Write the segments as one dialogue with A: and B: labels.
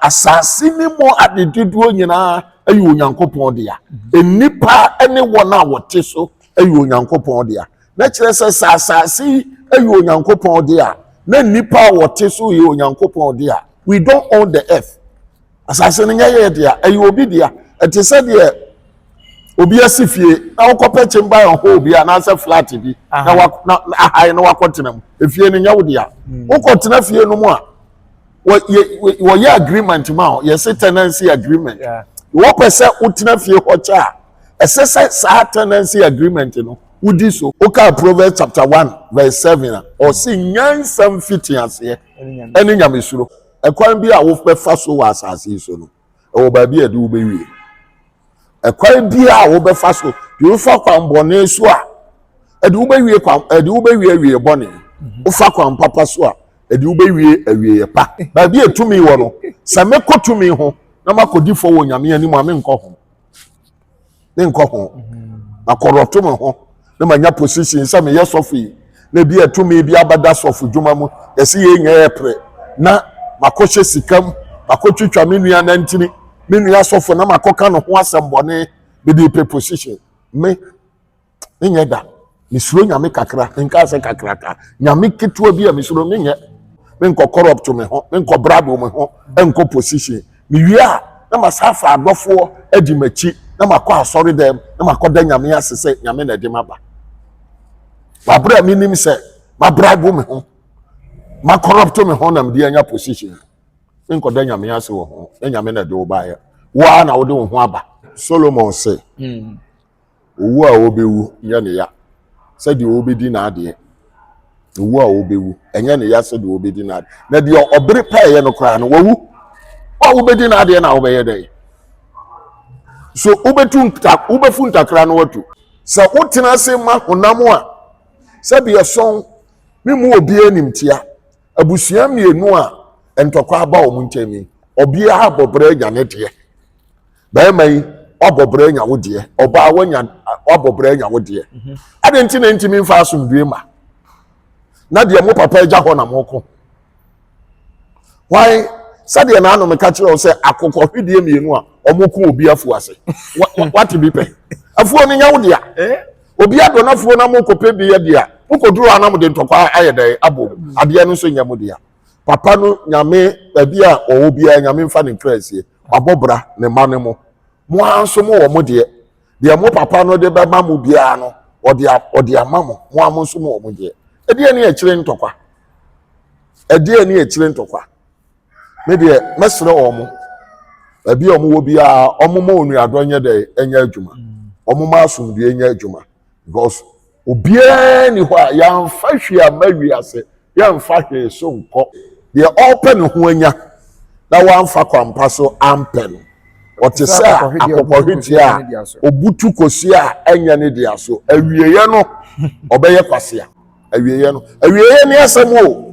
A: Asase ne mu ade dodoɔ nyinaa yɛ Onyankopɔn dea. Nnipa ne wɔn a wɔte so yɛ Onyankopɔn dea. Na kyerɛ sɛ sɛ asase yi yɛ Onyankopɔn dea, na nnipa a wɔte so yɛ Onyankopɔn dea. We don't own the earth. Asase no nyɛ yɛ dea, ɛyɛ obi dea. Ɛte sɛ deɛ obi asi fie na wokɔpɛ chamber and hall bi anaasɛ flat bi na wa na ahan na wakɔtena mu. Efie no nyɛ wo dea. Wokɔtena fie no mu a, wɔyɛ agreement ma wo, yɛsɛ tenancy agreement. Wɔpɛ sɛ wotena fie hɔ kyɛ a, ɛsɛ sɛ saa tenancy agreement no wodi so. Wokaa Proverbs chapter 1 verse 7 a, ɔsi nyansa mfiti aseɛ ɛne nyamesuro. Ɛkwan bi a wobɛfa so wɔ asase yi so no, ɛwɔ baabi a yɛde wobɛwie. Ɛkwan bi a wobɛfa so deɛ, wofa kwan bɔne so a, ɛde wobɛwie kwan, ɛde wobɛwie awie bɔne. Wofa kwan papa so a, ɛde wobɛwie awie pa. Baabi a tumi wɔ no, sɛ mekɔ tumi ho na makɔdi fɔ wɔ Nyame anim a, menkɔ ho, menkɔ ho. Makɔrɔto me ho na manya position sɛ meyɛ sɔfo yi, na ebi atumi bi abɛda sɔfo dwuma mu, yɛsi yɛ nyɛ yɛ pere na makɔhyɛ sika mu, makɔtwitwa me nua nantini, me nua sɔfo, na makɔka ne ho asɛm bɔne mede pɛ position. Me menyɛ da. Mesuro Nyame kakra, nka sɛ kakraka, Nyame ketewa bi a mesuro. Menyɛ, menkɔ corrupt me ho, menkɔ brabo me ho, nkɔ position. Mewie a, na masa afa adɔfoɔ adi m'akyi na makɔ asɔre dɛm na makɔda Nyame ase sɛ Nyame na ɛde maba. Wabere a menim sɛ mabrabo me ho, ma corrupt me ho na mede anya position, menkɔda Nyame ase wɔ ho na Nyame na ɛde wo baeɛ. Woa na wode wo ho aba. Solomon sɛ owu a wɔbɛwu nyɛ ne ya sɛdeɛ wɔbɛdi n'adeɛ. Owu a wɔbɛwu ɛnyɛ ne ya sɛdeɛ wɔbɛdi n'adeɛ, na deɛ ɔbere pɛɛyɛ no koraa no wawu. Wo a wobɛdi n'adeɛ na wobɛyɛ dɛ so wobɛtu nta, wobɛfu ntakra no watu. Sɛ wotena ase ma honam a, sɛbi ɛsɔn me mu, obiara nim tia abusua mmienu a ntɔkwa aba wɔn nkyɛn yi, ɔbiara abɔ anya ne deɛ. Bɛrima yi wabɔ brɛ anya wo deɛ, ɔbaa wanya wabɔ brɛ anya wo deɛ. Adi nti na ntumi nfa asomdue ma na deɛ mo papa agya hɔ na mo ko why? Sɛdeɛ n'ano meka kyerɛ wo sɛ akokɔhwedeɛ mmienu a ɔmo ko obi afu ase, wate bi pɛ afuo no nya wo dea. Obi adɔ n'afuo na mo kɔpɛ bi yɛ dea, mokɔduru hɔ na mo de ntɔkwa ayɛ dɛ abɔ mu. Adeɛ no nso nyɛ mo dea. Papa no, Nyame baabi a ɔwɔ biara, Nyame nfa ne nkra asie, wabɔ bra ne mma ne mo. Mo ara nso mo wɔ mo deɛ. Deɛ mo papa no de bɛma mo biara no, ɔde ama mo. Mo ara mo nso mo wɔ mo deɛ. Ɛdeɛ ne akyire ntɔkwa, ɛdeɛ ne akyire ntɔkwa. Me deɛ, mɛsrɛ wɔn mo, baabi a wɔn wɔ biara, wɔn mo onuadɔ nyɛ dɛ ɛnyɛ adwuma, wɔn mo asomdue nyɛ adwuma, because obiara ni hɔ a yɛamfa hwee ama wiase, yɛmfa hwee so nkɔ. Deɛ ɔrepɛ ne ho anya na wamfa kwampa so ampɛ no, ɔte sɛ akokɔhwedeɛ a obutu kosua a ɛnyɛ ne dea so. Awieeɛ no ɔbɛyɛ kwasea. Awieeɛ no, awieeɛ ne asɛm o,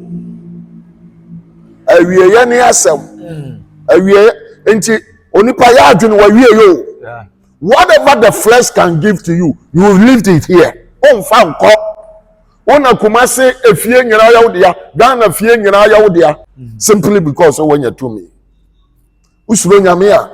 A: awieeɛ ne asɛm, awieeɛ. Nti onipa yɛ adwene wawieeɛ o. Whatever the flesh can give to you, you will leave it here. Ɔnfa nkɔ. Wona Kumase efie nyinaa yɛ wo dea, Ghana fie nyinaa yɛ wo dea, simply because wɔnya tumi. Usuro Nyame a,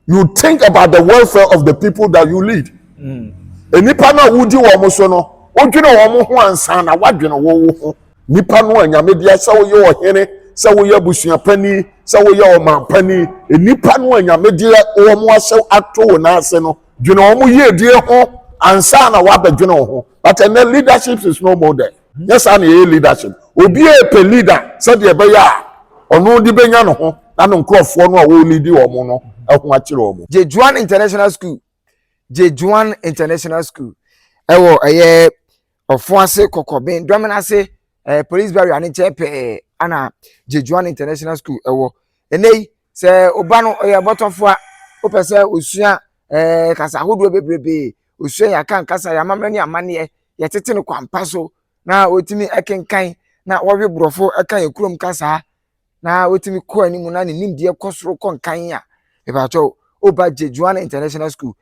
A: you think about the welfare of the people that you lead. Nipa no a wodi wɔn so no, wodwene wɔn ho ansa na wadwene wɔn ho. Nipa no a Nyame deɛ, sɛ woyɛ ɔhene, sɛ woyɛ abusuapani, sɛ woyɛ ɔmanpani, nipa no a Nyame deɛ wɔn ahyɛ ato wɔn ase no, dwene wɔn yiedie ho ansa na wabɛdwene wɔn ho. But ɛnɛ leadership is no more there. Nyɛ saa na yɛyɛ leadership. Obi a pɛ leader sɛdeɛ ɛbɛyɛ a ɔno de bɛnya ne ho na ne nkurɔfoɔ no a wɔrelead wɔn no ho akyerɛ wɔn.
B: Jejuan International School, Jejuan International School ɛwɔ ɛyɛ Ɔfo Kɔkɔben Dɔmin ase, police barrier ne nkyɛn pɛɛ ana Jejuan International School ɛwɔ. Ɛnɛ yi, sɛ ɔba no ɔyɛ bɔtɔfo a wopɛ sɛ osua kasa ahodoɔ bebrebe, osua yɛ aka nkasa, yɛ amammerɛ ne amanneɛ, yɛtete no kwampa so na otumi ɛkenkan na wɔwe borɔfo, ɛka yɛn kurom kasa na otumi kɔ anim na ne nimdeɛ kɔ soro kɔ nkan a, ìbàtɔ ɔba Jejuan International School.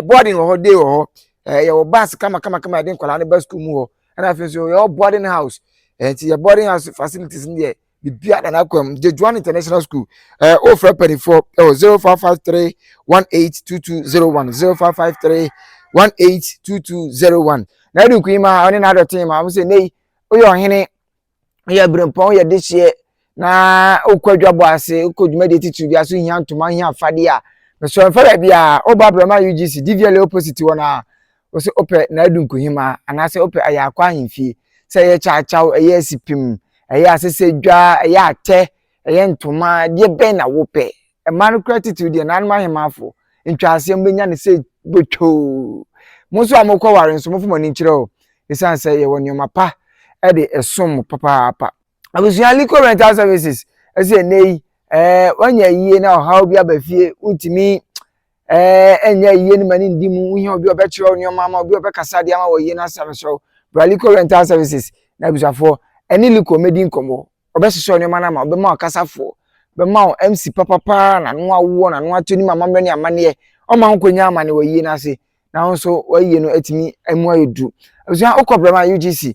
B: Boarding wɔ hɔ, day wɔ hɔ. Yɛwɔ bus kama kama kama yɛde nkwadaa no ba school mu hɔ. Ɛna afei nso yɛwɔ boarding house. Nti yɛ boarding house facilities no deɛ. Biribiara da n'akwan mu. Jejuan International School, ɛɛ ofrɛ mpanimfoɔ ɛwɔ 0553 182201 0553 182201. Na ɛdu nkuyi ma ɔne n'adɔten ma wɔn sɛ nei woyɛ ɔhene woyɛ abirempɔn woyɛ dehyeɛ na wokɔ adwabɔ ase wokɔ dwumadie titiri bi ase hia ntoma hia afadeɛ a mesɔ mfa baabi a woba abrɛma UGC DVLA opposite hɔ no a wɔsɛ wopɛ n'adu nkuhima anaasɛ wopɛ ayɛ akɔ ahemfie sɛ ɛyɛ kyawkyaw ɛyɛ asipim ɛyɛ asesɛdwa ɛyɛ atɛ ɛyɛ ntoma deɛ bɛn na wopɛ mmaa no kura titiri deɛ nanom ahemafo ntwaaseɛ mbɛnya ne sɛ botoo mo nso a mokɔ ware nso mofo mo ani nkyerɛ o ɛsiane sɛ yɛwɔ nneɛma pa ɛde ɛsom mo papaapa. Abusua Lico Rental Services ɛsɛ ɛnɛ yi wanya yie na ɔhaw bi aba fie wontumi ɛnyɛ yie no ma ne ndi mu wohia obi a ɔbɛkyerɛ wo nneɛma ama obi a ɔbɛkasa de ama wɔ yie no asɛm so bra Lico Rental Services na abusuafoɔ ɛne Lico mɛdi nkɔmmɔ ɔbɛhyehyɛ nneɛma no ama ɔbɛma ɔkasafoɔ bɛma wo MC papapaa n'ano awoɔ n'ano ato nim amammerɛ ne amanneɛ ɔma ho nkɔnya amane wɔ yie no ase na wo nso wayie no atumi mu ayɛ duru. Abusua wokɔ brɛma UGC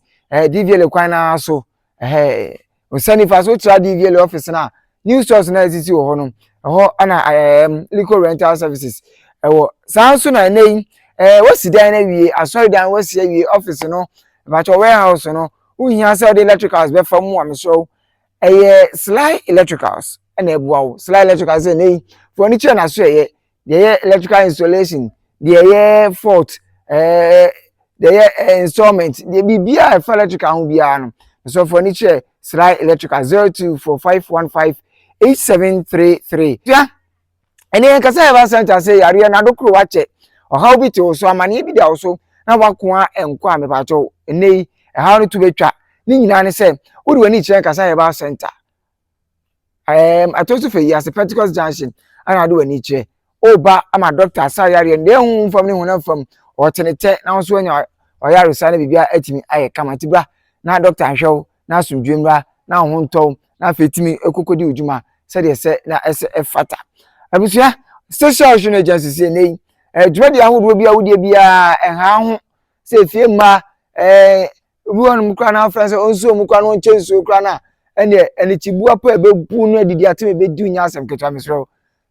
B: DVLA kwan naa so nsa nifa so wotra DVLA office no a new stores na esisi wɔ hɔ no ɛhɔ ɛna Lico Rental Services ɛwɔ. Saa nso na ɛnɛ yi wasi dan no awie asɔre dan wasi awie office no ìbàtɔ warehouse no wohia sɛ ɔde electricals bɛfa mu a mesrɛ ɛyɛ Sly Electricals ɛna ɛboa wo. Sly Electricals ɛnɛ yi fo ani kyerɛ n'aso ɛyɛ deɛ ɛyɛ electrical installation deɛ ɛyɛ fault deɛ ɛyɛ installment deɛ biribiara ɛfa electrical ho biara no nso fo ani kyerɛ Sly Electrical 0245158733. Tua ɛne yɛn kasa yɛ ba center sɛ yareɛ n'adokoro wakyɛ ɔhaw bi te wo so amaneɛ bi da wo so na wakoa nkɔ a mepakyɛw ɛnɛ yi ɛhaw no to bɛtwa ne nyinaa ne sɛ wode w'ani kyerɛ nkasa yɛ ba center ato so fɛ yi ase Pentecost Junction ɛna wode w'ani kyerɛ ɔba ama doctor asa yareɛ no deɛ ɛho fam ne honam fam ɔtene tɛ na nso anya ɔyaresa no biribiara atumi ayɛ kama nti bra na doctor ahwɛ wo na asomdwe mmra na wo ho ntɔw na afei tumi ekokodi odwuma sɛdeɛ sɛ na ɛsɛ ɛfata. Abusua Social Action Agency si ɛnɛ yi dwumadi ahodoɔ bi a wodie biara ɛha ho sɛ efie mma obi wɔ nom koraa na afrɛ sɛ ɔnsuo mu koraa na ɔnkyɛ nsuo koraa na ɛneɛ ɛnikyibu apɔ a ɛbɛbu no adidi atem ɛbɛdi nya asɛm ketewa mesrɛ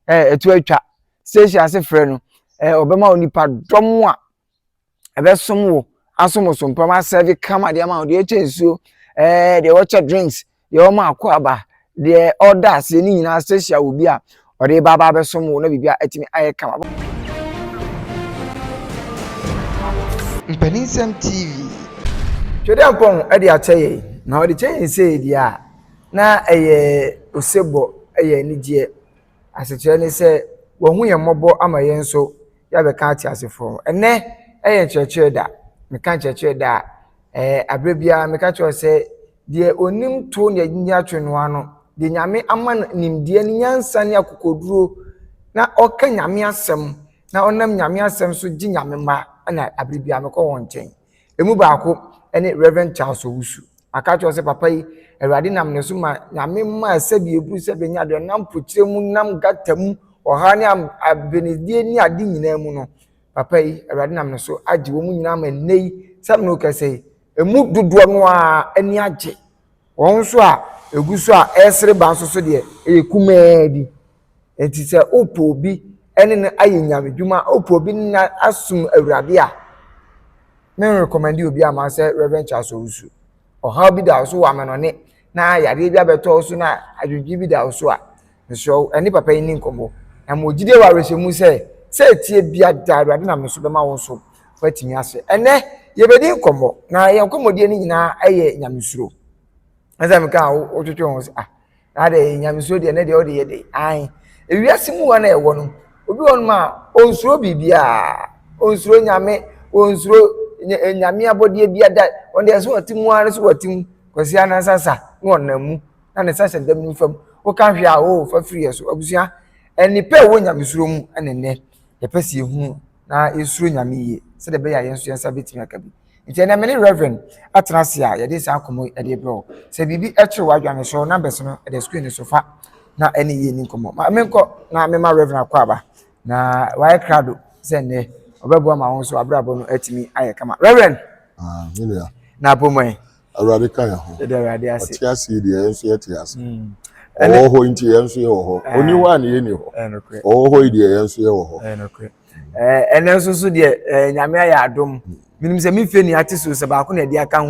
B: ɛtu atwa station ase frɛ no ɔbɛma wo nipa dɔm a ɛbɛsom wo asom so mpam asɛve kama deɛ ama wo deɛ ɛkyɛ nsuo deɛ wɔkyɛ drinks deɛ ɔma akɔ aba deɛ ɔda aseɛ ne nyinaa station wɔ bi a ɔde ba aba abɛsom wo na biribi a atumi ayɛ kama. Mpaninsɛm TV. Twɛdeɛ de akyɛ yɛn na ɔde kyɛ yɛn sɛ deɛ a na ɛyɛ osebɔ ɛyɛ anigyeɛ asekyerɛ ne sɛ wɔn yɛn mmɔbɔ ama yɛn nso yɛabɛka ate asefoɔ. Ɛnɛ ɛyɛ nkyerɛkyerɛ da meka nkyerɛkyerɛ da a abere biara meka kyerɛ sɛ deɛ onim to ne ani atwe no ano deɛ Nyame ama no nimdeɛ ne nyansa ne akokoduro na ɔka Nyame asɛm na ɔnam Nyame asɛm so gye Nyame mma ɛna abere biara mekɔ wɔn nkyɛn. Emu baako ɛne Reverend Charles Owusu. Aka kyerɛ sɛ papa yi Awurade nam ne so ma Nyame ma sɛbi eburu sɛbi nya deɛ nam pokyerɛ mu nam gata mu ɔhaw ne abenedie ne ade nyinaa mu no papa yi Awurade nam ne so agye wɔn nyinaa ma nnɛ yi sɛm no kɛse yi emu dodoɔ no a ani agye wɔn nso a egu so a ɛresere ba nso so deɛ ɛyɛ kumaa bi. Nti sɛ wopɛ obi ɛne no ayɛ nyame dwuma wopɛ obi ne no asom Awurade a me recommend obi ama sɛ Reverend Charles Owusu. Ɔhaw bi da so wɔ amanɔne na yareɛ bi abɛtɔ so na adwendwen bi da so a mesrɛ ɛne papa yi ni nkɔmmɔ na ma ogyidie wɔ awerɛhyɛmu sɛ sɛ etie bia da Awurade nam ne so bɛma wo nso watumi ase. Ɛnɛ yɛbɛdi nkɔmmɔ na yɛn nkɔmmɔdie no nyinaa ɛyɛ nyamesuro. Ɛsɛ meka a wotwetwe ho sɛ ah na de nyamesuro deɛ ne deɛ wode yɛ de ae ewiase mu hɔ na ɛwɔ no obi wɔ nom a onsuro biribiara onsuro Nyame onsuro Nyame abɔdeɛ bi ada wɔn deɛ so wɔte mu ara so wɔte mu kwasi anansasa na ɔnam mu na ne nsa hyɛ dɛm no fam woka hwɛ a o fa firi yɛ so. Abusua nnipa a ɛwɔ nyamesuro mu ɛna nnɛ yɛpɛ sɛ yɛhunu na yɛsuro Nyame yie sɛdeɛ ɛbɛyɛ a yɛn nso yɛn nsa bɛtumi aka bi. Nti ɛnɛ me ne Reverend atena ase a yɛde saa nkɔmmɔ yi ɛde brɛ wo sɛ biribi ɛkyerɛ w'adwene so numbers no ɛde screen so fa na ɛne yie ni nkɔmmɔ. Ma menkɔ na mema Reverend akɔ aba na wayɛ krado sɛ nnɛ ɔbɛboa ma wo nso abrabɔ no atumi ayɛ kama. Reverend,
A: Ah, me nua.
B: Na apɔmɔ yi?
A: Awurade ka yɛn ho.
B: Yɛda Awurade ase.
A: Ɔte ase yi deɛ yɛn nso yɛte ase. Ɔwɔ hɔ nti yɛn nso yɛwɔ hɔ. Ɔni hɔ a na yɛnni hɔ. Ɔwɔ hɔ yi deɛ yɛn nso yɛwɔ hɔ.
B: Ɛnɛ nso so deɛ Nyame ayɛ adom. Menim sɛ me fie ni ate so sɛ baako na ɛde aka ho.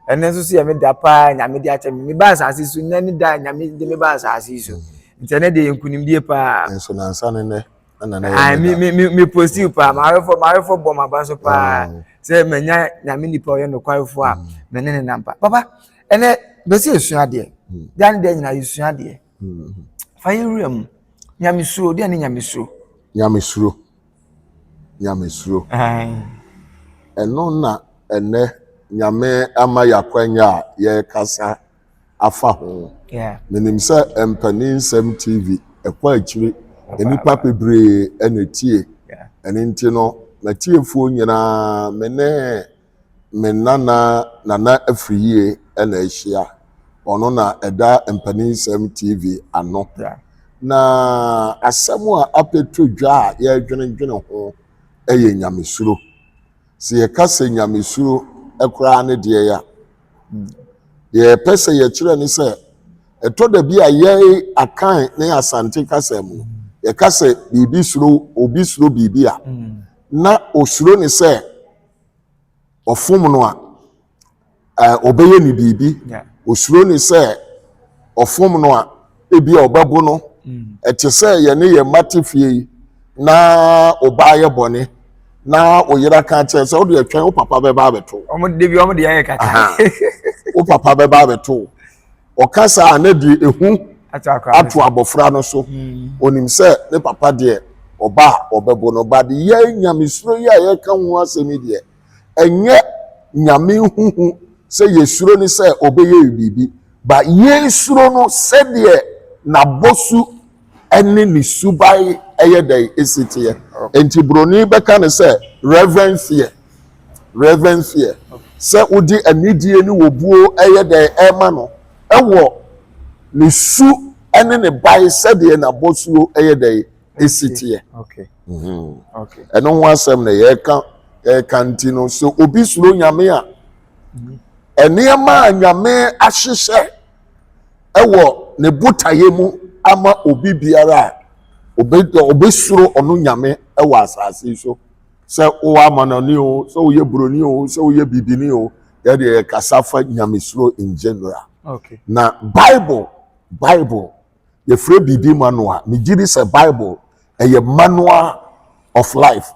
B: Ɛnɛ nso so yɛ me da paa Nyame de akyɛ me. Me ba asase so nnɛ ne da Nyame de me ba asase so. Nti ɛnɛ deɛ yɛ nkunimdie paa.
A: Nso nansa ne nnɛ.
B: Ayi mi mi mi mi posti paa m'awɛfo m'awɛfo bɔ m'aba so paa sɛ manya Nyame nipa ɔyɛ nokwarefo a me ne ne nam pa. Papa ɛnɛ bɛsi esua adeɛ. Deɛ ne deɛ nyinaa yɛsua adeɛ. Fa yɛ wura mu. Nyamesuro deɛ ne nyamesuro.
A: Nyamesuro. Nyamesuro. Ɛno na ɛnɛ Nyame ama yɛ akwanya a yɛrekasa afa ho. Menim sɛ Mpaninsɛm TV ɛkɔ akyiri, nnipa bebree na ɛtie. Ɛno nti no, m'atiefoɔ nyinaa, me ne me nana Nana Afriyie na ahyia. Ɔno na ɛda Mpaninsɛm TV ano. Na asɛm a apɛtɔ dwa a yɛredwenedwene ho yɛ nyamesuro. Sɛ yɛka sɛ nyamesuro koraa ne deɛ a, deɛ yɛpɛ sɛ yɛkyerɛ ne sɛ, ɛtɔ da bi a yɛn Akan ne Asante kasa mu no, yɛka sɛ biribi suro, obi suro biribi a, na osuro ne sɛ ɔfom no a, ɔbɛyɛ ne biribi. Osuro ne sɛ ɔfom no a, ebi a ɔbɛbo no. Ɛte sɛ yɛne yɛn mma te fie yi, na ɔbaa yɛ bɔne, na ɔyere aka akyerɛ sɛ wode ɛtwɛn wo papa bɛba abɛto.
B: Wɔn de bi wɔn de ayɛ kaka.
A: Wo papa bɛba abɛto. Ɔka saa na deɛ ehu ato abɔfra no so. Onim sɛ ne papa deɛ ɔba a ɔbɛbo no. But yɛn nyamesuro yi a yɛka ho asɛm yi deɛ, ɛnyɛ Nyame huhu sɛ yɛsuro no sɛ ɔbɛyɛ biribi, but yɛsuro no sɛdeɛ n'abɔsu ne ne suban ɛyɛ dɛn ɛsi teɛ. Nti buroni bɛka no sɛ reverent fear, reverent fear, sɛ wode anidie ne wɔbuo ɛyɛ dɛn ɛma no ɛwɔ ne su ne ne bae sɛdeɛ n'abɔsuo ɛyɛ dɛn ɛsi teɛ. Ɛno ho asɛm na yɛreka yɛreka nti no, sɛ obi suro Nyame a, nneɛma a Nyame ahyehyɛ ɛwɔ ne botaeɛ mu ama obi biara a obɛsuro ɔno Nyame ɛwɔ asase yi so, sɛ wowɔ amanɔne o, sɛ woyɛ buroni o, sɛ woyɛ bibini o, yɛdeɛ yɛkasa fa nyamesuro in general. Na Bible yɛfrɛ biribi manual. Megye di sɛ Bible ɛyɛ manual of life.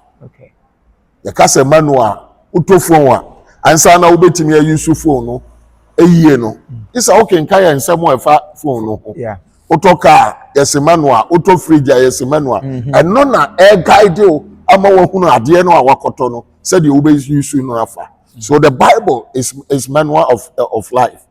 A: Yɛka sɛ manual, wotɔ phone a, ansa na wobɛtumi ayi so phone no ɛyie no, isa wokenka yɛ nsɛm a ɛfa phone no ho. Wotɔ car yɛse manual, wotɔ fridge a yɛse manual. Ɛno na ɛguide wo ama wahunu adeɛ no a wakɔtɔ no sɛdeɛ wobɛyi so no afa. So the Bible is manual of life.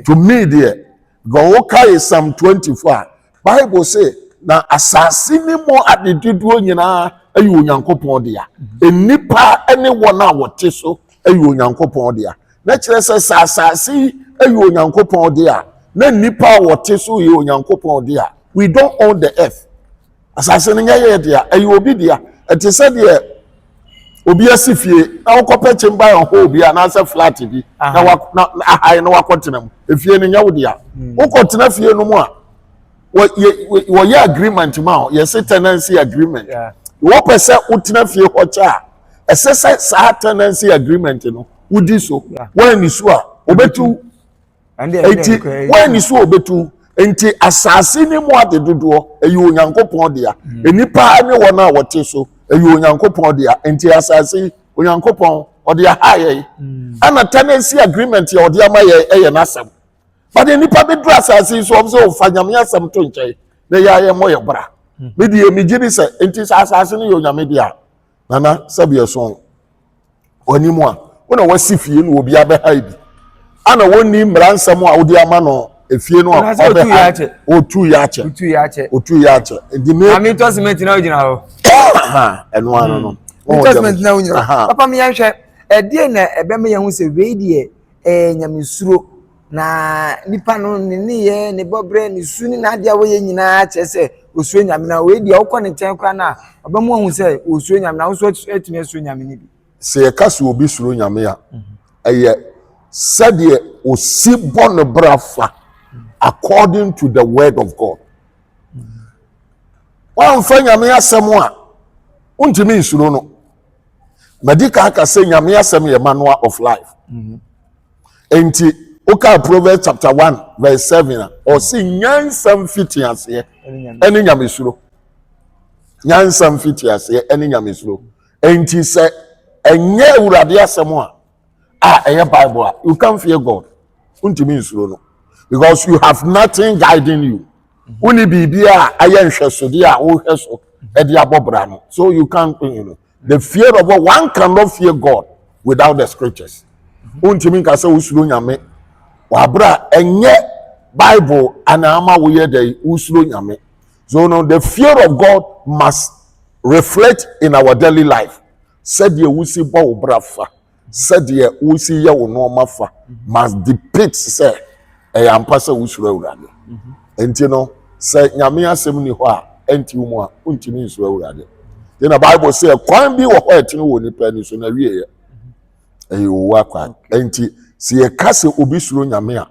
A: To me deɛ, wokae Psalm 24 a, Bible say na asase ne mu ade dodoɔ nyinaa ɛyɛ Onyankopɔn dea. Nnipa ne wɔn a wɔte so ɛyɛ Onyankopɔn dea. Na kyerɛ sɛ sɛ asase yi ɛyɛ Onyankopɔn dea, na nnipa a wɔte so yɛ Onyankopɔn dea. We don't own the earth. Asase no nyɛ yɛ dea, ɛyɛ obi dea. Ɛte sɛ deɛ obi asi fie na wokɔpɛ chamber and hall bi anaasɛ flat bi na wa na ahae na wakɔtena mu. Efie no nyɛ wo dea. Wokɔtena fie no mu a, wɔyɛ agreement ma wo, yɛse tenancy agreement. Wɔpɛ sɛ wotena fie hɔ kyɛ a, ɛsɛ sɛ saa tenancy agreement no wodi so. Woanni so a, wobɛtu. Enti woanni so a wobɛtu. Enti asase ne mu ade dodoɔ ɛyɛ Onyankopɔn dea. Nnipa ne wɔn a wɔte so ɛyɛ Onyankopɔn dea. Enti asase yi Onyankopɔn ɔde aha yɛn. Ɛna tenancy agreement yɛ ɔde ama yɛn ɛyɛ n'asɛm. But nnipa bɛduru asase yi so wɔn sɛ ɔfa Nyame asɛm to nkyɛn na yɛ ayɛ mmɔ yɛ bra. Me deɛ megye di sɛ enti sɛ asase no yɛ Onyame dea, Nana sɛbi ɛso w'anim a, wo na wasi fie no obi abɛha bi. Ana wɔnni mmara nsɛm a wode ama no efie no a ɔbɛha otu yɛ akyɛ.
B: Otu yɛ akyɛ.
A: Otu yɛ akyɛ. Nti me.
B: Maame tɔ cement na ogyina hɔ.
A: Ɛno ano no.
B: Tɔ cement na ogyina hɔ. Papa mi yɛn hwɛ ɛdeɛ na ɛbɛma yɛn ho sɛ wei deɛ ɛyɛ nyamesuro na nipa no ne nneyɛɛ ne bɔbrɛ ne su ne n'adeɛ a wɔyɛ nyinaa kyerɛ sɛ osuro Nyame na wei deɛ wokɔ ne nkyɛn koraa no a ɔbɛma wahu sɛ osuro Nyame na wo nso atumi asuro Nyame no bi.
A: Sɛ yɛka sɛ obi suro Nyame a, ɛyɛ sɛdeɛ osi bɔ ne bra fa according to the word of God. Woamfa Nyame asɛm a, wontumi nsuro no. Madi ka aka sɛ Nyame asɛm yɛ manual of life. Enti wokaa Proverbs chapter 1 verse 7 a, ɔse nyansa mfiti aseɛ ɛne nyamesuro. Nyansa mfiti aseɛ ɛne nyamesuro. Enti sɛ ɛnyɛ Awurade asɛm a a ɛyɛ Bible a, you can't fear God. Wontumi nsuro no because you have nothing guiding you. Wonni biribi a ayɛ nhwɛsodeɛ a wohwɛ so ɛde abɔ bra no. So you can't, you know. The fear of God, one cannot fear God without the scriptures. Wontumi nka sɛ wosuro Nyame. Wabra ɛnyɛ Bible ana ama woyɛ dɛ wosuro Nyame. So no, the fear of God must reflect in our daily life. Sɛdeɛ wosi bɔ wo bra fa, sɛdeɛ wosi yɛ wo nneɛma fa must depict sɛ ɛyɛ ampa sɛ wosuro Awurade. Nti no, sɛ Nyame asɛm ni hɔ a, ɛnti wo mu a, wontumi nsuro Awurade. Nti na Bible sɛ kwan bi wɔ hɔ a ɛtene wɔ nipa ani so na wieɛ ɛyɛ owu akwan. Nti sɛ yɛka sɛ obi suro Nyame a,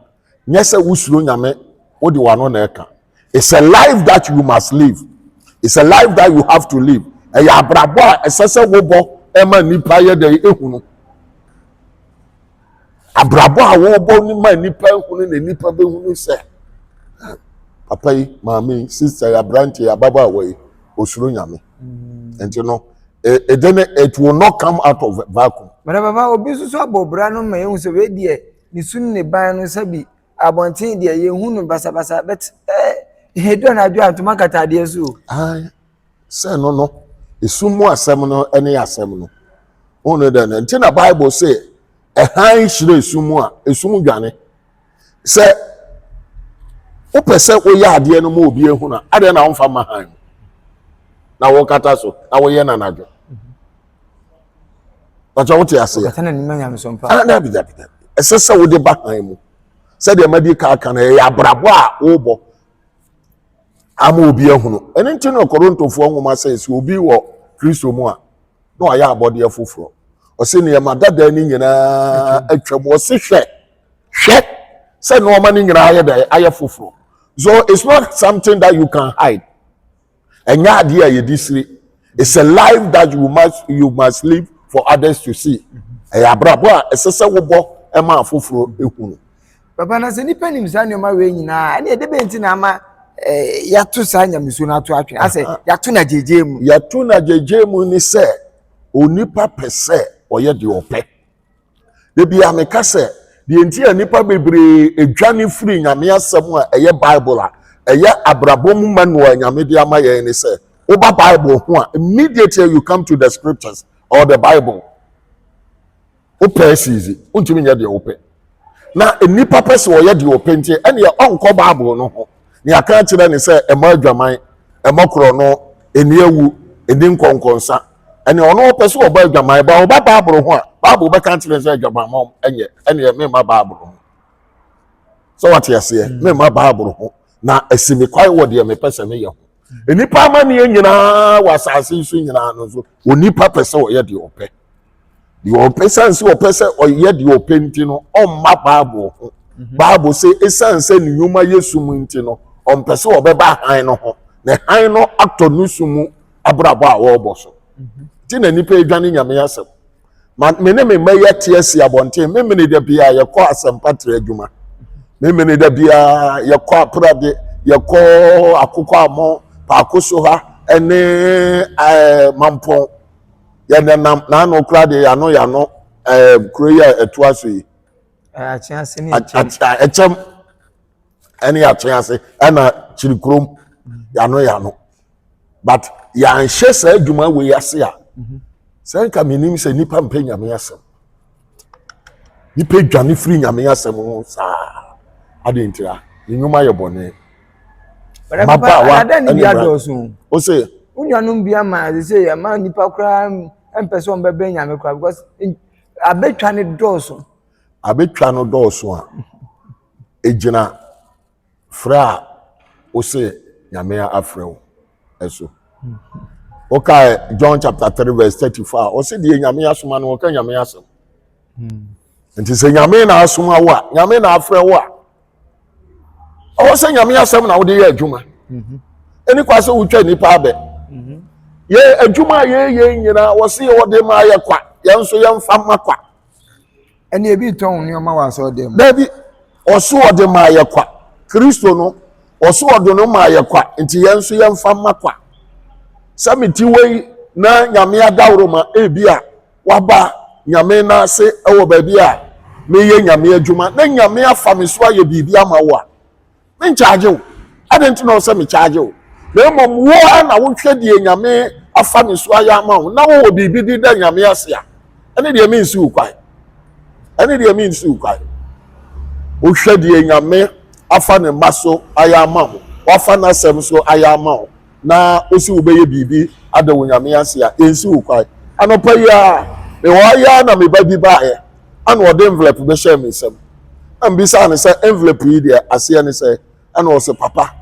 A: nyɛ sɛ wosuro Nyame wode w'ano na ɛka. It's a life that you must live. It's a life that you have to live. Ɛyɛ abrabɔ a ɛsɛ sɛ wobɔ ɛma nipa yɛ dɛ ehu no. Abrabɔ a wɔbɔ ne ma nipa ehu no na nipa bɛhu no sɛ papa yi, maame yi, sister yi, aberante yi, ababaawa yi, osuro Nyame. Nti no, it didn't, it will not come out of vacuum.
B: Mɛrɛ papa, obi nso so abɔ bra no ma ehu sɛ wei deɛ ne su ne ne ban no, sɛbi abɔnten deɛ yɛhu no basabasa, but edu anadwo a, ntoma kata adeɛ so o.
A: Ae, sɛ no, esum mu asɛm no ne asɛm no. Wɔn no dɛ no, nti na Bible sɛ ɛhan hyerɛ esum mu a, esum dwane. Sɛ wopɛ sɛ woyɛ adeɛ no ma obi ehu na adeɛ na wɔmfa ma han mu na wɔkata so na wɔyɛ no anadwo. Pàtó, wote aseɛ?
B: Ɔkata n'anim anyamesompa.
A: Ah, dabi, dabi, dabi. Ɛsɛ sɛ wode ba han mu. Sɛdeɛ madi ka aka no, ɛyɛ abrabɔ a wobɔ ama obi ahunu. Ɛno nti no, Korintofoɔ nwoma sɛ obi wɔ Kristo mu a, na wayɛ abɔdeɛ foforɔ. Ɔsɛ nneɛma dada no nyinaa atwam. Ɔse hwɛ, hwɛ sɛ nneɛma no nyinaa ayɛ dɛ ayɛ foforɔ. So it's not something that you can hide. Ɛnyɛ adeɛ a yɛdi siri. It's a life that you must live for others to see. Ɛyɛ abrabɔ a ɛsɛ sɛ wobɔ ɛma afoforɔ ehunu.
B: Papa, na sɛ nipa nim saa nneɛma wei nyinaa, ɛne ɛde bɛn nti na ama yɛato saa nyamesuo no ato atwene asɛ yɛato na gyegye mu?
A: Yɛto na gyegye mu ni sɛ onipa pɛ sɛ ɔyɛ deɛ ɔpɛ. Ebi a meka sɛ deɛ nti a nipa bebree edwane firi Nyame asɛm a ɛyɛ Bible a ɛyɛ abrabɔ mu manual a Nyame de ama yɛn ne sɛ woba Bible ho a, immediately you come to the scriptures or the Bible, wopɛ asizi, wontumi nyɛ deɛ wopɛ. Na nipa pɛ sɛ ɔyɛ deɛ ɔpɛ, nti ɛneɛ ɔnkɔ Bible no ho. Ne aka akyerɛ ne sɛ ɛmɔ adwaman, ɛmɔ korɔ no, ɛni awu, ɛni nkɔnkɔnsa. Ɛne ɔno ɔpɛ sɛ ɔbɔ adwaman ba, ɔba Bible ho a, Bible bɛka kyerɛ sɛ adwaman ɛnyɛ. Ɛneɛ memma Bible ho sɛ wate aseɛ, memma Bible ho na asi me kwan wɔ deɛ mepɛ sɛ meyɛ ho. Nnipa amanneɛ nyinaa wɔ asase yi so nyinaa no nso, onipa pɛ sɛ ɔyɛ deɛ ɔpɛ, deɛ ɔpɛ. San sɛ ɔpɛ sɛ ɔyɛ deɛ ɔpɛ nti no, ɔmma Bible ho. Bible sɛ ɛsiane sɛ ne nnwuma yɛ sum nti no, ɔmpɛ sɛ ɔbɛba han no ho na han no atɔ ne sum mu abrabɔ a wɔrebɔ so. Nti na nipa adwane Nyame asɛm. Ma me ne me mma yɛ te asi abɔnten, me mene da biara yɛkɔ asɛmpa tere adwuma, me mene da biara yɛkɔ Aprade, yɛkɔ Akokɔ Amɔ Paako so ha ɛne Mampɔn. Yɛnenam n'ano koraa deɛ, yɛano yɛano kuro yi a ɛtoa so yi.
B: Akye ase ne ɛkyɛm.
A: Ɛkyɛm ɛne Akye ase ɛna kyiri kurom, yɛano yɛano. But yɛanhyɛ saa adwuma wei ase a, sɛ nka menim sɛ nipa mpɛ Nyame asɛm, nipa dwane firi Nyame asɛm ho saa ade ntira ne nnwuma yɛ bɔne.
B: Mmabaawa ne bi adɔɔso.
A: O se
B: wo nuanom bi ama ade sɛ ɛma nipa koraa mpɛ sɛ ɔmbɛbɛn Nyame koraa because abɛtwa ne dɔɔso.
A: Abɛtwa no dɔɔso a, egyina frɛ a o se Nyame afrɛ wo ɛso. Wokae John chapter 3 verse 34 a, ɔse deɛ Nyame asoma no, ɔka Nyame asɛm. Nti sɛ Nyame na asoma wo a, Nyame na afrɛ wo a, ɔwɔ sɛ Nyame asɛm na wode yɛ adwuma. Ɛni kwa sɛ wotwa nnipa abɛ. Yɛ adwuma a yɛyɛ nyinaa, wɔse yɛ wɔde ma yɛ kwa, yɛn nso yɛmfa ma kwa.
B: Ɛne ebi tɔn nneɛma wɔ asɔredan mu.
A: Dabi, ɔso ɔde maa yɛ kwa. Kristo no, ɔso ɔde no maa yɛ kwa, nti yɛn nso yɛmfa ma kwa. Sɛ mete wei na Nyame adaworo ma ebi a waba Nyame nan ase wɔ baabi a meyɛ Nyame adwuma na Nyame afa me so ayɛ biribi ama wo a, menkyagye wo. Adɛn nti na ɔsɛ mekyagye wo? Na mmom wo ara na wohwɛ deɛ Nyame afa me so ayɛ ama wo na wowɔ biribi de da Nyame ase a, ɛne deɛ mensi wo kwan. Ɛne deɛ mensi wo kwan. Wohwɛ deɛ Nyame afa ne mma so ayɛ ama wo, wafa n'asɛm so ayɛ ama wo, na wosi wobɛyɛ biribi ada wo Nyame ase a, yɛnsi wo kwan. Anɔpa yi ara, mewɔ ha yi ara na me ba bi baeɛ, ɛna ɔde envelope bɛhyɛɛ me nsam. Na mebisaa no sɛ, envelope yi deɛ aseɛ ne sɛ? Ɛna ɔse, papa,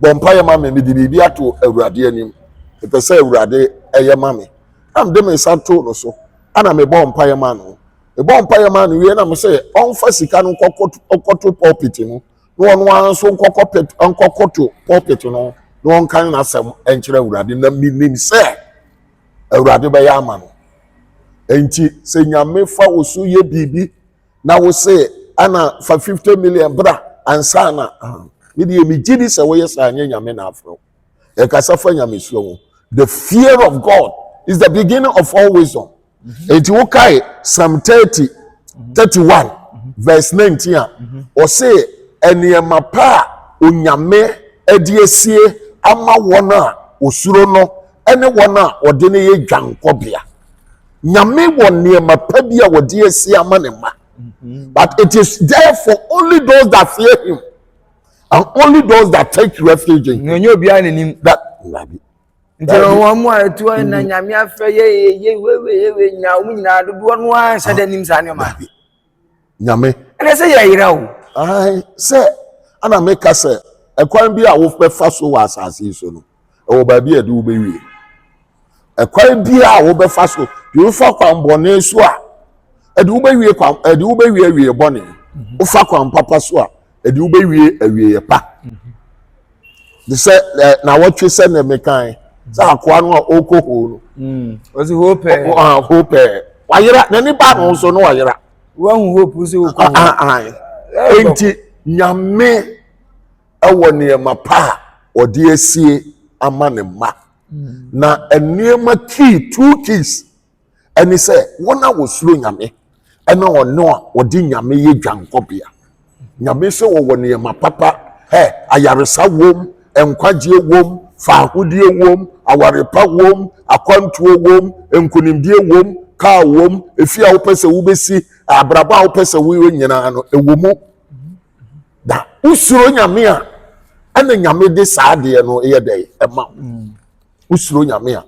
A: bɔ mpaeɛ ma me, mede biribi ato Awurade anim. Mepɛ sɛ Awurade ɛyɛ ma me. Na mede me nsa too no so, ɛna mebɔɔ mpaeɛ maa no. Mebɔɔ mpaeɛ maa no wie na mese ɔmfa sika no nkɔto pulpit no na ɔno ara nso nkɔkoto pulpit no na ɔnka n'asɛm nkyerɛ Awurade na menim sɛ Awurade bɛyɛ ama no. Enti sɛ Nyame fa wo so yɛ biribi na wo se ana fa 50 million bra ansa na me deɛ megye di sɛ woyɛ saa nyɛ Nyame na afrɛ wo. Yɛkasa fa nyamesuro ho. The fear of God is the beginning of all wisdom. Enti wokae Psalm 30, 31 verse 19 a, ɔse nneɛma pa a Onyame de asie ama wɔn a osuro no ne wɔn a wɔde no yɛ dwankɔbea. Nyame wɔ nneɛma pa bi a wɔde asie ama ne mma. But it is there for only those that fear him and only those that take refuge in him.
B: Na onye obiara n'anim.
A: That
B: Nti wɔn mu a ɛtu wɔn na Nyame afɛ yɛ yɛ yɛ wewe yɛ we nyinaa wɔn nyinaa dodoɔ no ara nhyɛ dɛ nim saa nneɛma.
A: Nyame.
B: Ɛnna sɛ yɛ yera o.
A: Ayi sɛ ɛna meka sɛ ɛkwan bi a wobɛfa so wɔ asase yi so no ɛwɔ baabi a ɛde wobɛwie. Ɛkwan bi a wobɛfa so deɛ wofa kwan bɔne so a ɛde wobɛwie kwan ɛde wobɛwie awie bɔne. Wofa kwan papa so a ɛde wobɛwie awieɛ pa. Te sɛ ɛ nawɔtwe sɛ na mekan sɛ akoa no a ɔrekɔ hoo no.
B: Ɔsi hoo pɛɛ.
A: Hoo pɛɛ. Wayera n'ani ba no so no wayera.
B: Wahu hope sɛ ɔkɔ
A: hoo. Enti Nyame ɛwɔ nneɛma pa a ɔde asie ama ne mma. Na nneɛma key two keys ɛne sɛ wɔn a wɔsuro Nyame ɛne ɔno a wɔde Nyame yɛ dwankɔbea. Nyame sɛ wɔwɔ nneɛma papa, hɛ, ayaresa wom, nkwagyeɛ wom, faahodie wom, aware pa wom, akwantuo wom, nkonimdie wom, kaa wom, efie a wopɛ sɛ wobɛsi, abrabɔ a wopɛ sɛ woyɛ nyinaa no, ɛwɔ mu. Na wosuro Nyame a, ɛna Nyame de saa adeɛ no yɛ dɛ ɛma wo. Wosuro Nyame a.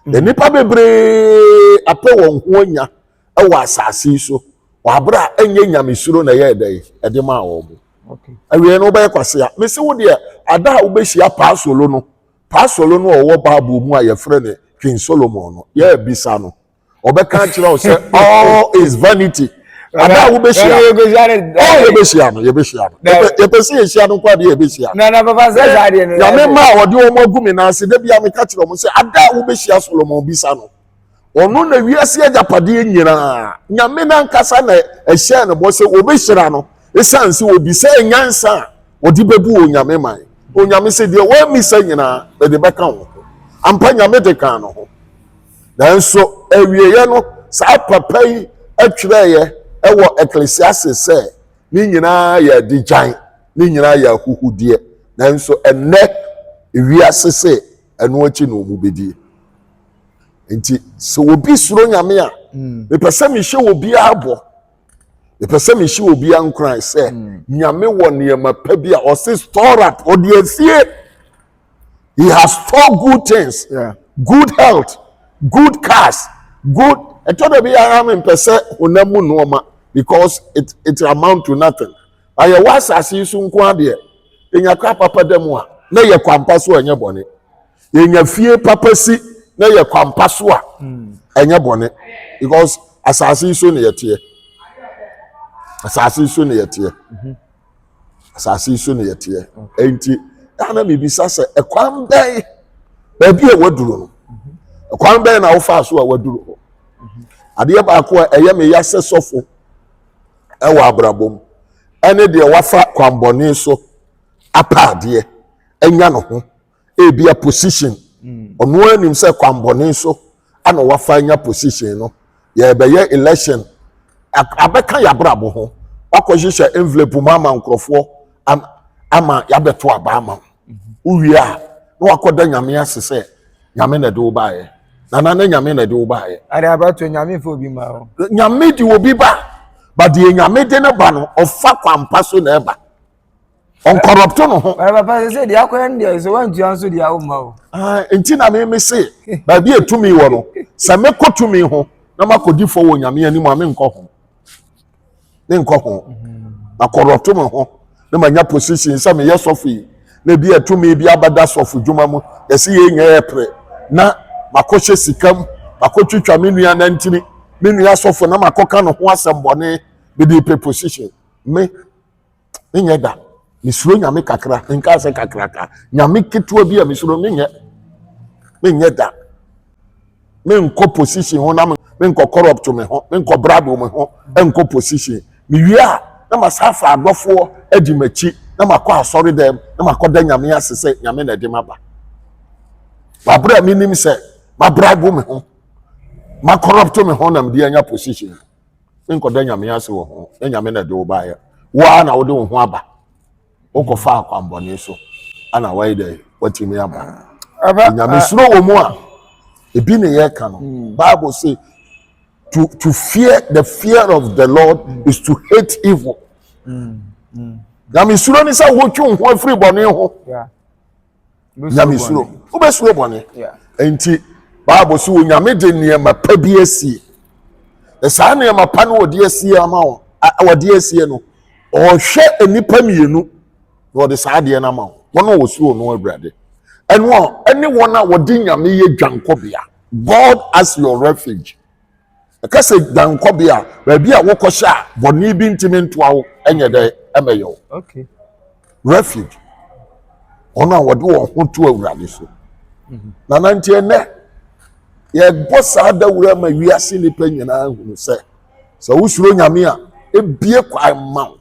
A: Na nnipa bebree apɛ wɔn ho anya wɔ asase yi so wɔ abere a ɛnyɛ nyamesuro na ɛyɛ dɛ ɛde maa wɔn. Awie no wobɛyɛ kwasea. Mese wo deɛ ada a wobɛhyia Paasolo no, Paasolo no a ɔwɔ Bible mu a yɛfrɛ no King Solomon no, yɛrebisa no. Ɔbɛka akyerɛ wo sɛ all is vanity. Ada a wobɛhyia no, oh yɛbɛhyia no, yɛbɛhyia no. Yɛpɛ sɛ yɛhyia no nko adeɛ yɛbɛhyia no.
B: Na na papa sɛ saa deɛ no.
A: Nyame ma a ɔde wɔn agu me nan ase, da bi a meka kyerɛ wɔn sɛ ada a wobɛhyia Solomon bisa no. Ɔno na wiase agyapadeɛ nyinaa, Nyame n'ankasa na ɛhyɛɛ no bɔ sɛ wɔbɛhyira no, ɛsiane sɛ ɔbisaa nyansa a ɔde bɛbu Onyame man. Onyame sɛ deɛ wɔammisa nyinaa, mede bɛka wo ho. Ampa Nyame de kaa no ho. Nanso awieeɛ no, saa papa yi twerɛeɛ wɔ Ecclesiastes sɛ, ne nyinaa yɛ adigyan, ne nyinaa yɛ ahuhudeɛ. Nanso ɛnnɛ wiase se ɛno akyi na wɔn bɛdie. Nti sɛ obi suro Nyame a, mepɛ sɛ mehyɛ obiara bɔ, mepɛ sɛ mehyɛ obiara nkuran sɛ Nyame wɔ nneɛma pa bi a ɔse store up, ɔde asie. He has stored good things, yeah. Good health, good cars, good. Ɛtɔ da bi ara mi mpɛ sɛ honam mu nneɛma because it amount to nothing. Ayɛ wɔ asase yi so nko adeɛ. Yɛnya kra papa da mu a, na yɛ kwampa so a ɛnyɛ bɔne. Yɛnya fie papa si na yɛ kwampa so a ɛnyɛ bɔne because asase yi so na yɛteɛ. Asase so na yɛteɛ. Asase yi so na yɛteɛ. Enti ɛna mebisa sɛ, ɛkwan bɛn, baabi a waduru no, ɛkwan bɛn na wofaa so a waduru hɔ? Adeɛ baako a ɛyɛ me ya sɛ sɔfo ɛwɔ abrabɔ mu ɛne deɛ wafa kwanbɔne so apa adeɛ anya ne ho, ebia position. Ɔno anim sɛ kwanbɔne so ana wafa anya position no. Yɛbɛyɛ election, abɛka yɛabrabɔ ho, wakɔhyehyɛ envelope mu ama nkurɔfoɔ ama yɛabɛto aba ama wo. Wowie a, na wakɔda Nyame ase sɛ Nyame na ɛde wo baeɛ. Nana, ne Nyame na ɛde wo baeɛ.
B: Ade abato Nyame fo obi ma o.
A: Nyame de obi ba, ba deɛ Nyame de ne ba no, ɔfa kwampa so na ɛba, ɔncorrupt no ho.
B: Bàrà papa, sɛ deɛ akɔyɛ no deɛ, sɛ wantua nso deɛ, awo ma o.
A: Ah, nti na meme se baabi a tumi wɔ no, sɛ mekɔ tumi ho na makɔdi fɔ wɔ Nyame anim a, menkɔ ho, menkɔ ho macorrupt me ho na manya position sɛ meyɛ sɔfo yi, na ebi a tumi bi abɛda sɔfo dwuma mu, yɛsi yɛ nyɛ yɛ pere na makɔhyɛ sika mu, makɔtwitwa me nua nantini, me nua sɔfo, na makɔka ne ho asɛm bɔne mede pɛ position. Me menyɛ da. Mesuro Nyame kakra, nka sɛ kakraka, Nyame ketewa bi a mesuro. Menyɛ da. Menkɔ position ho na menkɔ corrupt me ho, menkɔ bribe me ho, nkɔ position. Mewie a, na masa afa adɔfoɔ adi m'akyi na makɔ asɔre dɛm na makɔda Nyame ase sɛ Nyame na ɛde maba. Wabrɛ a menim sɛ mabribe me ho, macorrupt me ho na mede anya position, menkɔda Nyame ase wɔ ho. Na Nyame na ɛde wo baeɛ, wo ara na wode wo ho aba, wokɔfa akwanbɔne so ana wayɛ dɛ watumi aba. Nyame suro wɔ mu a, ebi ne yɛka no. Bible say to fear, the fear of the Lord is to hate evil. Nyame suro ne sɛ wotwe wo ho afiri bɔne ho. Nyame suro, wobɛsuro bɔne. Nti Bible so, Onyame de nneɛma pa bi asie, na saa nneɛma pa no wɔde asie ama wo, wɔde asie no, ɔhwɛ nnipa mmienu na wɔde saa adeɛ no ama wo: wɔn a wɔsuro no Awurade, ɛno a ɛne wɔn a wɔde Nyame yɛ dwankɔbea, God as your refuge. Ɛka sɛ dwankɔbea, baabi a wokɔhyɛ a bɔne bi ntumi ntoa wo, ɛnyɛ dɛ ɛmɛyɛ wo. Refuge, wɔn a wɔde wɔn ho to Awurade so. Na nante ɛnɛ yɛbɔ saa dawuro ma wiase nipa nyinaa hunu sɛ, sɛ wosuro Nyame a, ebie kwan ma wo,